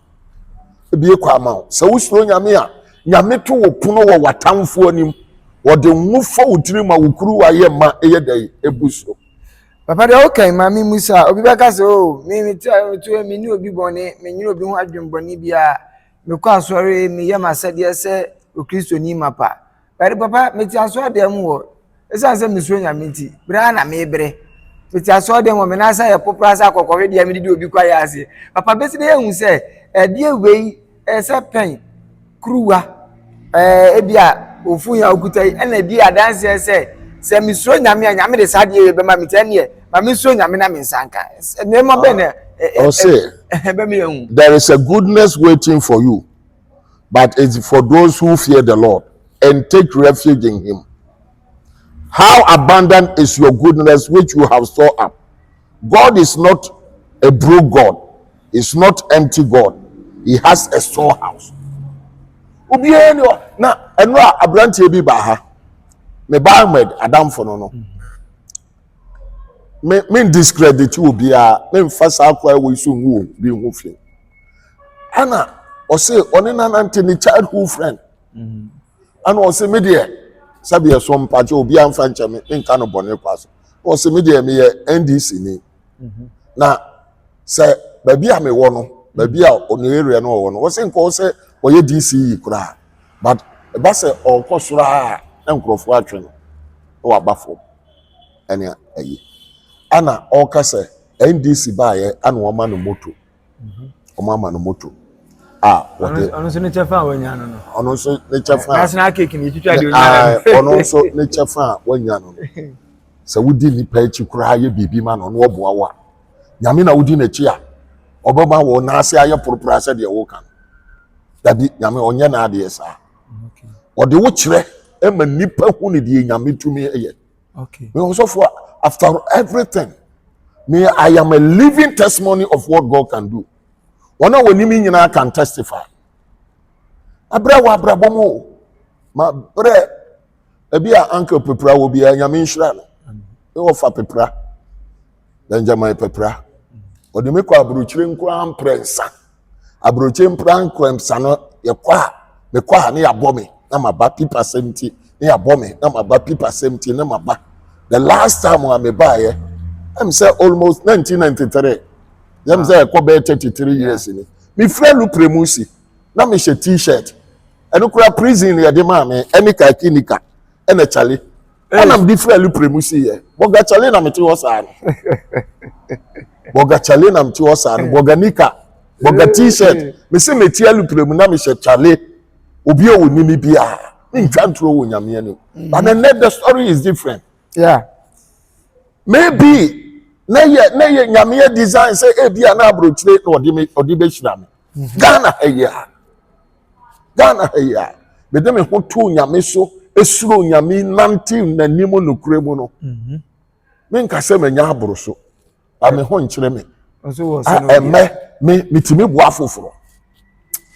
A: ebie kwan ma wo. Sɛ wosuro Nyame a, Nyame to wo pono wɔ w'atamfoɔ anim, wɔde ngo fa wo tiri ma wo kuruwa yɛ ma ɛyɛ dɛ ebu so.
B: Papa, deɛ wokan ma me mu sa, obi bɛka sɛ, o me me te to me ne obi bɔne, me nyere obi ho adwen bɔne biara, mekɔ asɔre, meyɛ m'asɛdeɛ sɛ Okristoni mapa. Bɛde papa, mete asɔre dan mu hɔ, ɛsiane sɛ mesuro Nyame nti, berɛ a na mebrɛ mete asɔre dan mu hɔ, me nan sɛ yɛ popra sɛ akɔkɔhwe deɛ mede di obi kɔ ayɛ ase. Papa, bɛsi dɛ yɛhu sɛ ɛdeɛ wei ɛyɛ sɛ pɛn kuruwa ebi a ofun yi a okuta yi ɛna di adanseɛ sɛ mesuro Nyame a, Nyame de saa adeɛ wei bɛma me, nti ɛneɛ ma mesuro Nyame na me nsa nka nneɛma bɛn na
A: Ɔse
B: ɛbɛma yɛhu?
A: There is a goodness waiting for you, but it's for those who fear the Lord and take refuge in him. How abundant is your goodness which you have stored up! God is not a broke God. He's not empty God. He has a storehouse. Obiara ni hɔ na ɛno a aberanteɛ bi baa ha, me ba Ahmed adamfo no, me discredit obiara, me nfa saa akwa ɛwɔ yi so ngu obi ho fi. Ɛna ɔse ɔne nanante, ne childhood friend, ɛna ɔse me deɛ, sɛbi ɛso mpakyɛ, obiara nfa nkyɛn me, nka no bɔne kwa so. Ɔse me deɛ, meyɛ NDC ni, na sɛ baabi a mewɔ no, baabi a ɔno area no ɔwɔ no, ɔse nka ɔsɛ ɔyɛ DCE koraa, but ɛba sɛ ɔrekɔ soro a, na nkurɔfoɔ atwe no na waba fam. Ɛne ayi ɛna ɔreka sɛ NDC baayɛ, ɛna wɔma no moto, wɔn ama no moto a wɔde
B: Ɔno nso ne kyɛfa a wanya no.
A: Ɔno nso ne kyɛfa a
B: national cake ni etwitwa deɛ onya no.
A: Ɔno nso ne kyɛfa a wanya no, sɛ wodi nipa akyi koraa yɛ biribi ma no, ɔno ɔboa wo a, Nyame na wodi n'akyi a, ɔbɛma wɔ n'ase ayɛ poropora sɛdeɛ wɔka no. Dabi, Nyame ɔnyɛ n'adeɛ saa. Ɔde wo kyerɛ ma nipa hu ne deɛ Nyame tumi yɛ. Me ɔsɔfo, after everything, me, I am a living testimony of what God can do. Wɔn a wɔnim nyinaa can testify. Abrɛ wɔ abrabɔ mu o. Ma brɛ ebi a uncle pepra wɔ biara nyame nhyira no. Ne wɔfa pepra. Benjamin pepra. Ɔde me kɔ aburokyire nkoraa mprɛnsa. Aburokyire mpra mprɛnsa no yɛkɔ a mekɔ a ne yɛabɔ me na maba pipa sɛm ti ne yɛabɔ me na maba pipa sɛm ti ne maba. The last time a mebaeɛ ɛm sɛ almost 1993 yɛm sɛ ɛkɔ bɛyɛ 33 years ni. Mefiri alupre mu si na mehyɛ t-shirt ɛno kora prison yɛde maa me ɛne kaki nika ɛna kyale ɛna mede firi alupre mu si yɛ bɔga kyale na mete hɔ saa no bɔga kyale na mete hɔ saa no bɔga nika bɔga t-shirt mese mete alupre mu na mehyɛ kyale obi a wɔni me biara mentwa ntoro wɔ nyame anim but ɛnɛ the story is different. Maybe na yɛ na yɛ nyame design sɛ ebi a na aburokyire na ɔde me ɔde bɛhyira me. Ghana ha yi a Ghana ha yi a mede me ho to nyame so esuro nyame nante n'anim nokure mu no menka sɛ manya aboro so ba me ho nkyerɛ me.
B: Nso wɔ so no.
A: Ɛmɛ me metumi boa foforɔ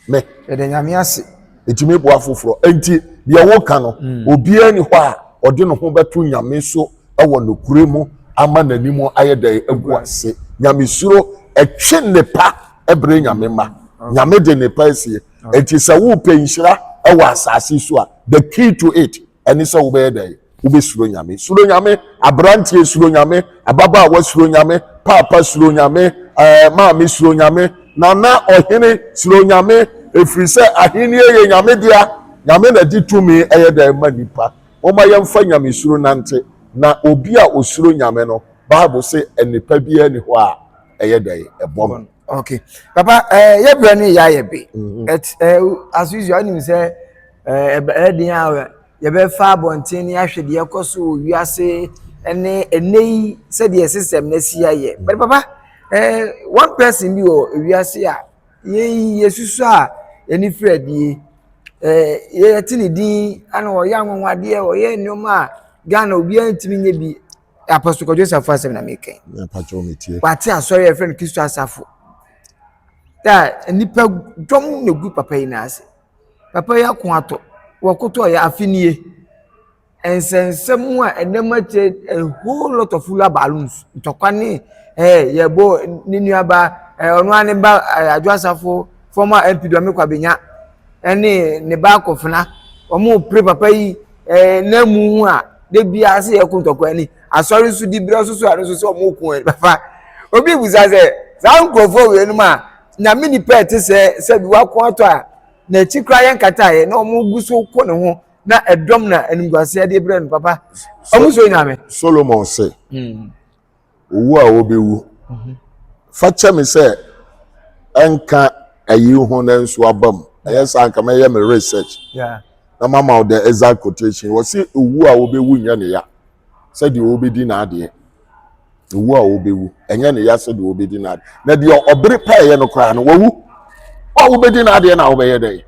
A: me.
B: Yɛde nyame ase.
A: Metumi boa foforɔ nti deɛ woka no obiara ni hɔ a ɔde ne ho bɛto nyame so ɛwɔ nokure mu ama n'anim ayɛ dɛ agu ase. Nyamesuro ɛtwe nnepa ɛbrɛ nyame ma nyame de nnepa asie nti sɛ wopɛ nhyira ɛwɔ asase so a the key to it ɛne sɛ wobɛyɛ dɛ wobɛsuro nyame. Suro nyame aberanteɛ, suro nyame ababaawa, suro nyame paapa, suro nyame maame, suro nyame nana ɔhene, suro nyame efiri sɛ ahenni yɛ nyame dea. Nyame na di tumi ɛyɛ dɛ ma nipa. Wɔn a yɛmfa nyame suro nante na obi a osuro nyame no Bible sɛ nnipa biara ni hɔ a ɛyɛ dɛ ɛbɔ no.
B: Okay papa, yɛbrɛ no yɛ ayɛ be but as usual anim sɛ ɛɛ ɛden a yɛbɛfa abɔnten ne ahwɛ deɛ ɛkɔ so wɔ wiase ɛne ɛnɛ yi sɛdeɛ system no asi ayɛ. But papa, one person bi wɔ wiase a yɛyi yɛsusu a yɛne firi adie yɛte ne din ana ɔyɛ anwanwadeɛ, ɔyɛ nneɛma a Ghana obiara ntumi nyɛ bi. Apostle Kwadwo Safo asɛm na meka.
A: Mepakyɛw metie.
B: Wate asɔre a yɛfrɛ no Kristo Asafo a nnipa dɔm na egu papa yi n'ase. Papa yi ako atɔ wɔkoto ɔyɛ afe nie nsɛnsɛm a ɛnam akyerɛ a whole lot of hullabaloo, ntɔkwa ne yɛbɔ ne nuaba ɔno ara ne ba Adwo Asafo, former MP Dome Kwabenya ɛne ne ba akɔfena wɔn pere papa yi n'amu ho a de bia ase yɛ ko ntɔkwa ni asɔre nso di bere nso so a no nso sɛ wɔn ko ɛ. Papa, obi busa sɛ saa nkurɔfoɔ wei nom a nyame nipa ɛte sɛ sɛbi wako atɔ a n'akyi koraa yɛ nkata yɛ na wɔn gu so kɔ ne ho na ɛdɔm na animguaseɛ de brɛ no, papa, wɔn so nyame.
A: Solomon se owu a wobɛwu fa kyɛ me sɛ ɛnka ayi ho na nso aba mu ɛyɛ saa nka mɛyɛ me research na mama wo the exact quotation. Wɔsi owu a wobɛwu nyɛ ne ya sɛdeɛ wobɛdi n'adeɛ. Owu a wobɛwu ɛnyɛ ne ya sɛdeɛ wobɛdi n'adeɛ na deɛ ɔbere pɛɛyɛ no koraa no wawu. Wo a wobɛdi n'adeɛ na wobɛyɛ dɛ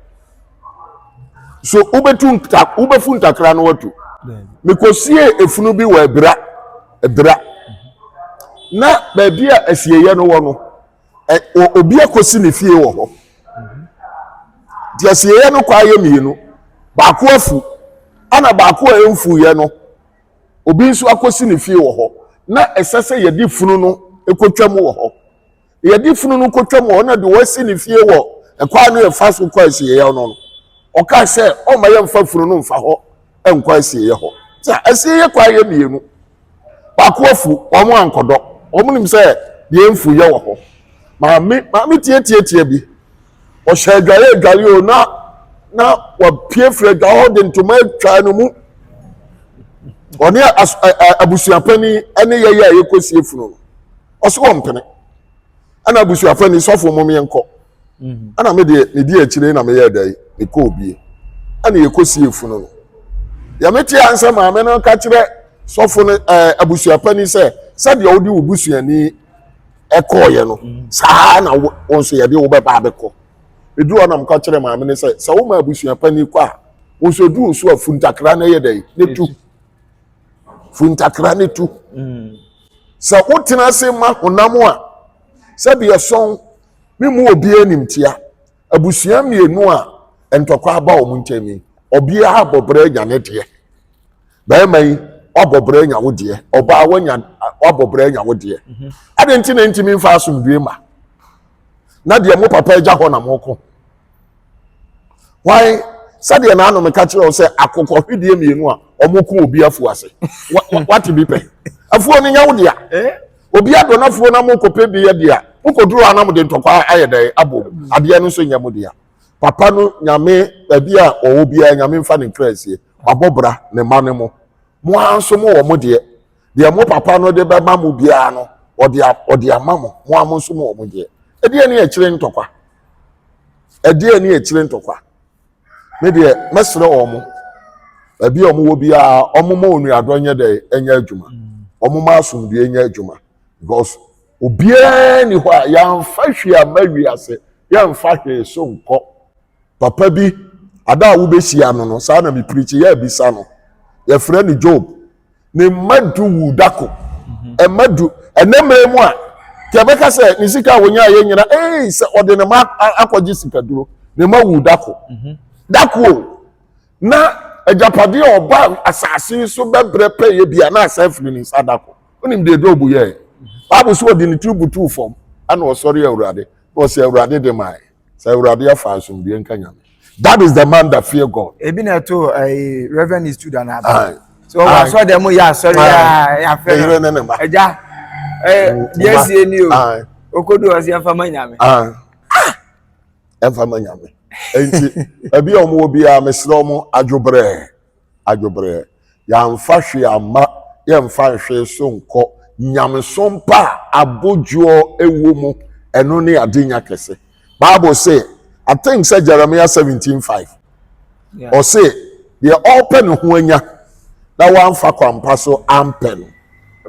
A: so wobɛtu nta wobɛfu ntakra no watu. Mekɔsie efunu bi wɔ Ebira Ebira na baabi a asieeɛ no wɔ no obi akɔsi ne fie wɔ hɔ nti asieeɛ no kɔ ayɛ mmienu, baako afu ana baako a ɛmfuyɛ no obi nso akɔsi ne fie wɔ hɔ na ɛsɛ sɛ yɛde funu no kɔtwa mu wɔ hɔ. Yɛde funu no kɔtwa mu wɔ hɔ na deɛ wɔasi ne fie wɔ ɛkwan no yɛfa so kɔ asieeɛ no, ɔkaa sɛ ɔma yɛmfa funu no mfa hɔ nkɔ asieeɛ hɔ sɛ asieeɛ kɔ ayɛ mmienu, baako afu, wɔn ankɔdɔ wɔn nim sɛ deɛ mfuyɛ wɔ hɔ. Maame tietietie bi ɔhyɛ adware adware o na wapue firi adwa hɔ de ntoma atwa no mu ɔne abusuapanin ne yɛyɛ a yɛkɔsie funu no ɔso wɔ mpene ɛna abusuapanin sɔfo mom yɛnkɔ ɛna me deɛ medi akyire na meyɛ dɛ mekɔ obie ɛna yɛkɔsie funu no. Yɛmete ansa maame no ka kyerɛ sɔfo no abusuapanin sɛ sɛdeɛ wode wo busuani ɛkɔɔyɛ no saa na wo nso yɛde wo bɛba abɛkɔ. Edu hɔ nam ka kyerɛ maame no sɛ sɛ woma abusuapanin kɔ a wo nso edu wo so a funtakra no yɛ dɛ ne tu funtakra ne tu sɛ wotena ase ma honam a sɛbi ɛsɔn. Me mu obiara nimtia. Abusua mmienu a ntɔkwa aba wɔn nkyɛn yi, obiara abɔ brɛ anya ne deɛ. Barima yi wabɔ brɛ anya wo deɛ, ɔbaa wanya wabɔ brɛ anya wo deɛ. Adɛn nti na ntumi nfa asomdue ma? Na deɛ mo papa agya hɔ na mo ko. Why? Sɛdeɛ n'ano meka kyerɛ wo sɛ akokɔhwedeɛ mmienu a wɔn ko obi afuo ase. Wate bi pɛ. Afuo no nyɛ wo dea. Eh? Obi adɔ n'afuo na mokɔpɛ bi yɛ dea. Mokɔduru hɔ na mode ntɔkwa ayɛ dɛn abɔ mu. Adeɛ no nso nyɛ mo dea. Papa no nyame baabi a ɔwɔ biara nyame mfa ne nkra nsie. Wabɔ bra ne mma ne mo. Mo ara nso mowɔ mo deɛ. Deɛ mo papa no de bɛma mo biara no ɔde ɔde ama mo. Mo ara mo nso mowɔ mo deɛ. Ɛdeɛ ne akyire ntɔkwa. Ɛdeɛ ne akyire ntɔkwa. Me deɛ mɛsrɛ wɔn mo baabi a wɔn wɔ biara wɔn ma onuadɔ nyɛ dɛ nyɛ adwuma wɔn ma asomdue nyɛ adwuma because obiara ni hɔ a yɛnfa hwee ama wiase yɛnfa hwee so nkɔ papa bi ada a wobɛhyia no no saa na mepirikyi yɛ abisa no yɛfrɛ no Job ne mma du wu dako mma du ɛnɛ mmerɛ mu a tí ɛbɛka sɛ ne sika a wɔnya yɛ nyina ee sɛ ɔde ne mma akɔgye sikaduro ne mma wu dako mhm. dako o na agyapadeɛ a ɔba asase so bɛbrɛ pɛyɛ bi a na asɛ afiri ne nsa dako wonim deɛ Job yɛɛ baabu so ɔde ne tiri butuu fam ɛna ɔsɔre awurade na ɔsɛ awurade de mae sɛ awurade afa asomdue nka nyame that is the man that fear God.
B: ebi na ɛto ɛyi reverend is tuda na aba so ɔwɔ asɔre dɛm yɛ asɔre a yɛafɛ no ɛgya ɛɛ deɛ esie ni o okodu ɔsi ɛnfa ma nyame.
A: Ah ɛnfa ma nyame nti ebi a wɔn wɔ biara mesrɛ wɔn adwobrɛ. adwobrɛ. Yɛamfa hwee amma, yɛmfa nhwee so nkɔ. Nyamesom pa a abodwoɔ wɔ mu, ɛno ne adenya kɛse. Bible se, I think sɛ Jeremiah 17:5. Ɔse, deɛ ɔrepɛ ne ho anya na wamfa kwampa so ampɛ no,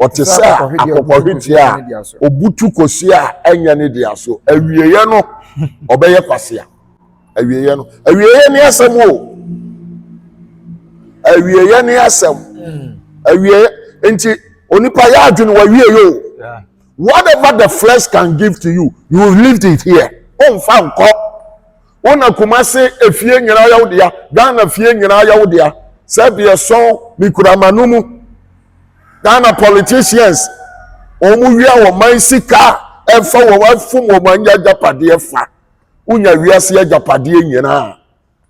A: ɔte sɛ akokɔhwedeɛ a ɔbutu kosua a ɛnyɛ ne dea so. Awieeɛ no, ɔbɛyɛ kwasea. Awieeɛ no awieeɛ ne asɛm o awieeɛ ne asɛm awieeɛ nti onipa yɛ adwene wɔ awieeɛ o whatever the flesh can give to you you will leave it here omfa nkɔ wona Kumase efie nyinaa yɛ wo dea Ghana fie nyinaa yɛ wo dea sɛ deɛ sɔn mikura ma no mu Ghana politicians wɔn wia wɔn man sika ɛfa wɔn afum wɔn anya agyapadeɛ fa. Wonya wiase agyapadeɛ nyinaa a,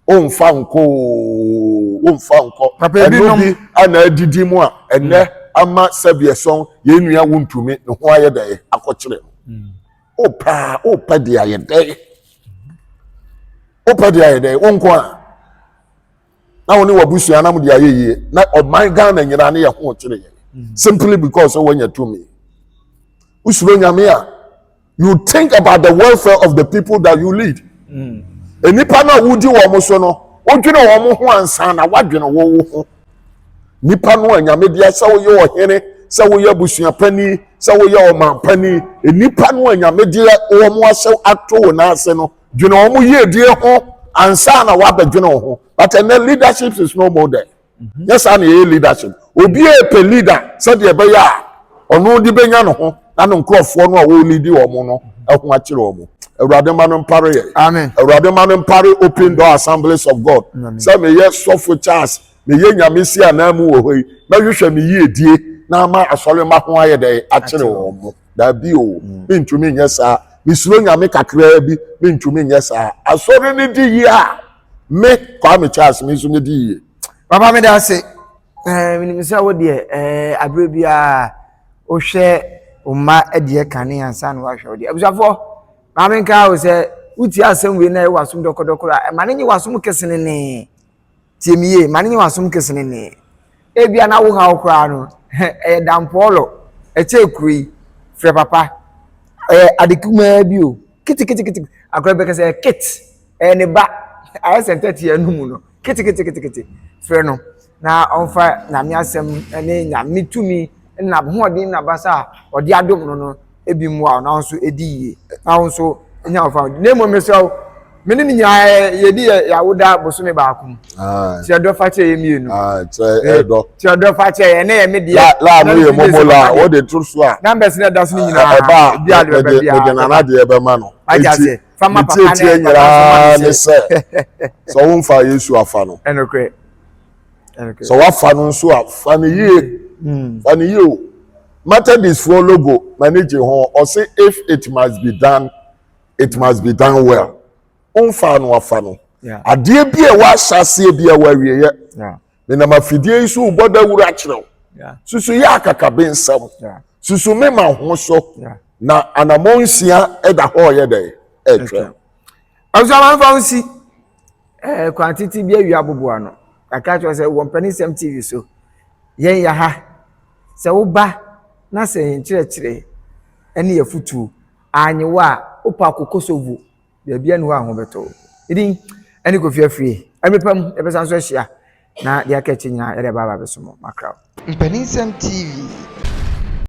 A: womfa nkɔ oo, womfa nkɔ.
B: Papa
A: Ɛno
B: ebinom
A: bi ana adidi mu a ɛnɛ ama sɛbeɛsɔn yɛn nua wontumi ne ho ayɛ dɛ akɔkyerɛ no. Wopɛ a wopɛ de ayɛ dɛ. Wopɛ de ayɛ dɛ wo nko a na wo ne w'abusua na mo de ayɛ yie na ɔman Ghana nyinaa ne yɛ ho kyerɛ yɛn simply because sɛ woanya tumi. Wosuro Nyame a you think about the welfare of the people that you lead. Nnipa no a wodi wɔn so no, wodwene wɔn ho ansa na wadwene wo wo ho. Nnipa no a Nyame de sɛ woyɛ ɔhene, sɛ woyɛ abusuapani, sɛ woyɛ ɔmanpani, nnipa no a Nyame de wɔn ahyɛ ato wo nan ase no, dwene wɔn yiedie ho ansa na wabɛdwene wo ho. But ɛnɛ leadership is no more there. Nyɛ saa na yɛyɛ leadership. Obi repɛ leader sɛdeɛ ɛbɛyɛ a ɔno de bɛnya ne ho na ne nkurɔfoɔ no a wɔrelidi wɔn no ho akyerɛ wɔn. Awurade ma no mpare yɛn.
B: Amen.
A: Awurade ma no mpare Open Door Assemblies of God. Sɛ meyɛ sɔfo Charles, meyɛ Nyame si ananmu wɔ hɔ yi, mɛhwehwɛ me yiedie na ama asɔre mma ho ayɛ dɛn akyere wɔn. Dabi o, mentumi nyɛ saa. Mesuro Nyame kakraa bi, mentumi nyɛ saa. Asɔre no di yie a, me Kwame Charles me nso medi yie.
B: Papa meda ase. Ɛɛ menim sɛ wo deɛ ɛɛ abere biara wohwɛ wo mma deɛ kane ansa na woahwɛ wo deɛ. Abusuafoɔ maame nka wo sɛ wotie asɛm wei na ɛyɛ w'asom dɔkɔdɔkɔ a ɛma no nye w'asom kesenenee. Tie me yie, ma no nye w'asom kesenenee. Ebia na wo haw koraa no ɛyɛ dampɔɔlɔ ɛkyɛ kuro yi frɛ papa ɛyɛ ade kumaa bi o ketekete akora bɛka sɛ ɛyɛ kit ɛyɛ ne ba ayɛ sɛ ntɛtea no mu no keteketekete frɛ no na ɔmfa nyame asɛm ne nyame tumi na ahoɔden na basa a ɔde adom no no ebi mmoa wo na wo nso edi yie na wo nso nya wo fa na mmom mesrɛ wo Me ne ne nyinaa yɛdi yɛ yɛawoda bosome baako mu. Ti ɔdɔ fa kyɛ yɛ mmienu.
A: Kyerɛ ɛdɔ.
B: Ti ɔdɔ fa kyɛ yɛ ne yɛ me deɛ.
A: Laa no yɛ momo laa wɔde to so a.
B: Numbers na ɛda so no nyinaa.
A: Ɛba a mede nana deɛ bɛma no.
B: Wagye aseɛ. Fa ma papa ne
A: tietie nyinaa ne sɛ sɛ womfa Yesu afa no.
B: Ɛnokorɛ.
A: Sɛ wafa no nso a fa no yie. Fa no yie o. Methodist foɔ logo m'ani gye ho ɔse if it must be done it must be done well. Womfa no afa no. Adeɛ bi a ɛwɔ ahyɛaseɛ bi a ɛwɔ awieɛ. Menam afidie yi so rebɔ dawuro akyerɛ wo. Susu yɛ akakabe nsɛm. Susu mema ho so. Na anammɔn nsia da hɔ ɔyɛ dɛ ɛretwɛn.
B: Abusuamanfoɔ nsi ɛɛ kwan titi bi awia aboboa no. Kakra kyerɛ sɛ wɔ Mpanisɛm TV so. Yɛn yɛ ha. Sɛ woba na sɛ yɛn kyerɛkyerɛ ɛne yɛ futuo anyewa a wopɛ akɔ Kosovo baabi a ne hɔ a ho bɛtɔ wo. Edin ɛne Kofi Afriyie. Ɛmere pa mu yɛbɛsan so ahyia na deɛ aka akyi nyinaa yɛde aba aba abɛso mo. Makra wo.
C: Mpaninsɛm TV.